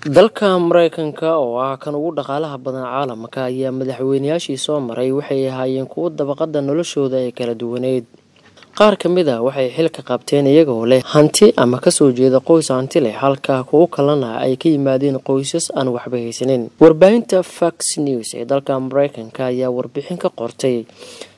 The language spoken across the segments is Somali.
Dalka Mareykanka oo ah kan ugu dhaqaalaha badan caalamka ayaa madaxweynayaashii soo maray waxay ahaayeen kuwo dabaqada noloshooda ay kala duwaneyd. Qaar ka mid ah waxay xilka qabteen iyagoo leh hanti ama kasoo jeeda qoys hanti leh, halka kuwo kalena ay ka yimaadeen qoysas aan waxba haysanin. Warbaahinta Fox News ee dalka Mareykanka ayaa warbixin ka qortay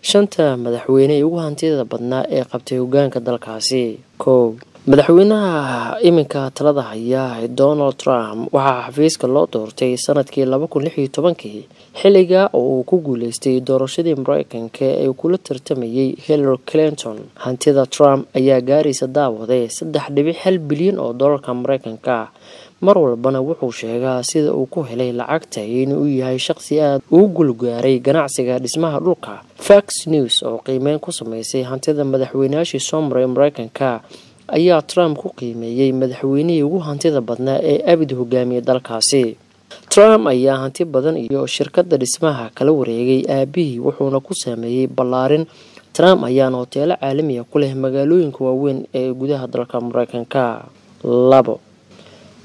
shanta madaxweyne ee ugu hantida badnaa ee qabtay hoggaanka dalkaasi. 1. Madaxweynaha iminka talada haya Donald Trump waxaa xafiiska loo doortay sanadkii 2016, xilliga oo uu ku guuleystay doorashadii Mareykanka ee uu kula tartamayay Hillary Clinton. Hantida Trump ayaa gaaraysa daawade 3.1 bilyan oo doolarka Mareykanka. Mar walbana wuxuu sheegaa sida uu ku helay lacagta inuu yahay shaqsi aad ugu guulgaaray ganacsiga dhismaha dhulka. Fox News oo qiimeyn ku sameysay hantida madaxweynayaashii soo maray Mareykanka ayaa Trump ku qiimeeyay madaxweynihii ugu hantida badnaa ee abid hogaamiyay dalkaasi. Trump ayaa hanti badan iyo shirkadda dhismaha kala wareegay aabihii, wuxuuna ku saameeyay ballaarin. Trump ayaana hoteelo caalami ah ku leh magaalooyinka waaweyn ee gudaha dalka Mareykanka. 2.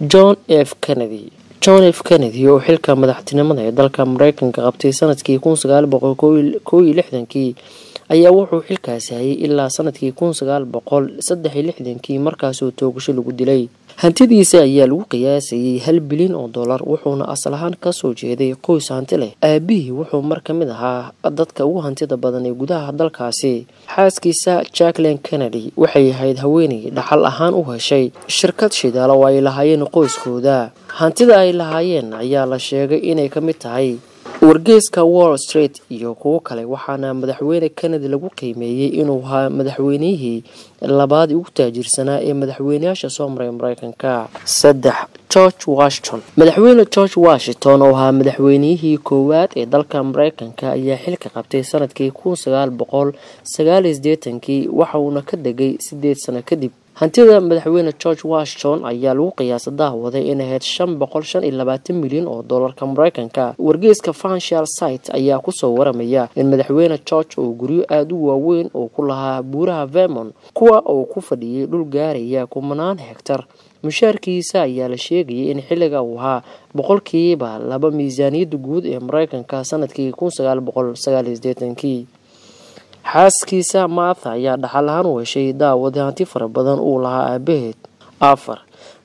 John F Kennedy. John F Kennedy oo xilka madaxtinimada ee dalka Mareykanka qabtay sanadkii 1961 ayaa wuxuu xilkaasi hayay ilaa sanadkii 1963, markaasoo toogasho lagu dilay. Hantidiisa ayaa lagu qiyaasayay 1 bilyan oo dollar, wuxuuna asal ahaan kasoo jeeday qoys hanti leh. Aabihii wuxuu mar ka mid ahaa dadka ugu hantida badan ee gudaha dalkaasi. Xaaskiisa Jacqueline Kennedy waxay ahayd haweeney dhaxal ahaan u heshay shirkad shidaal oo ay lahaayeen qoyskooda. Hantida ay lahaayeen ayaa la sheegay inay ka mid tahay wargeyska Wall Street iyo kuwo kale, waxaana madaxweyne Kennedy lagu qiimeeyay inuu ahaa madaxweynihii labaad ugu taajirsanaa ee madaxweynayaasha soo maray Mareykanka. 3. George Washington. Madaxweyne George Washington oo ahaa madaxweynihii koowaad ee dalka Mareykanka ayaa xilka qabtay sanadkii 1789, waxauna ka degay 8 sano kadib. Hantida madaxweyne George Washington ayaa lagu qiyaasay daawaday inay ahayd 525 milyan oo doolarka Mareykanka. Wargeyska Financial Site ayaa kusoo waramaya in madaxweyne George uu guryo aada u waaweyn oo ku lahaa buuraha Vermont, kuwa oo ku fadhiyay dhul gaaraya kumanaan hektar. Mushaarkiisa ayaa la sheegayay in xilliga uu ahaa 2% miisaaniyadda guud ee Mareykanka sanadkii 1989. Xaaskiisa Martha ayaa dhaxal ahaan u heshay daawada hanti fara badan uu lahaa aabaheed. 4.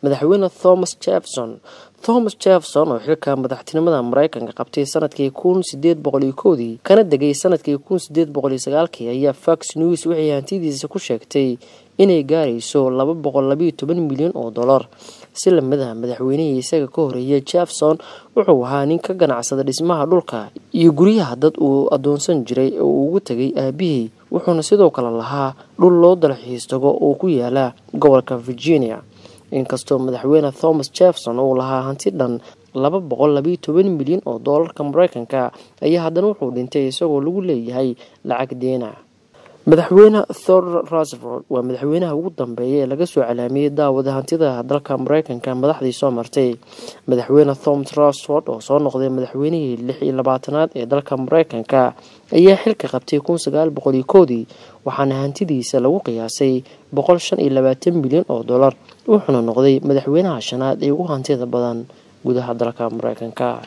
Madaxweyne Thomas Jefferson. Thomas Jefferson oo xilka madaxtinimada Mareykanka qabtay sanadkii 1801 kana degay sanadkii 1809 ayaa Fox News waxay hantidiisa ku sheegtay inay gaarayso 212 milyan oo dollar. Si lamid ah madaxweynihii isaga ka horeeyay, Jefferson wuxuu ahaa nin ka ganacsada dhismaha dhulka iyo guryaha dad uu adoonsan jiray oo uu ugu tagay aabihii, wuxuuna sidoo kale lahaa dhul loo dalxiis tago oo ku yaala gobolka Virginia. Inkastoo madaxweyne Thomas Jefferson uu lahaa hanti dhan 212 milyan oo doolarka Mareykanka, ayaa haddana wuxuu dhintay isagoo lagu leeyahay lacag deena. Madaxweyne Theodore Roosevelt waa madaxweynaha ugu dambeeya ee laga soo calaamiyey daawada hantida dalka Mareykanka madaxdii soo martay. Madaxweyne Thomas Roosevelt oo soo noqday madaxweynihii 26aad ee dalka Mareykanka ayaa xilka qabtay 1901, waxaana hantidiisa lagu qiyaasay 125 milyan oo dollar, wuxuuna noqday madaxweynaha shanaad ee ugu hantida badan gudaha dalka Mareykanka.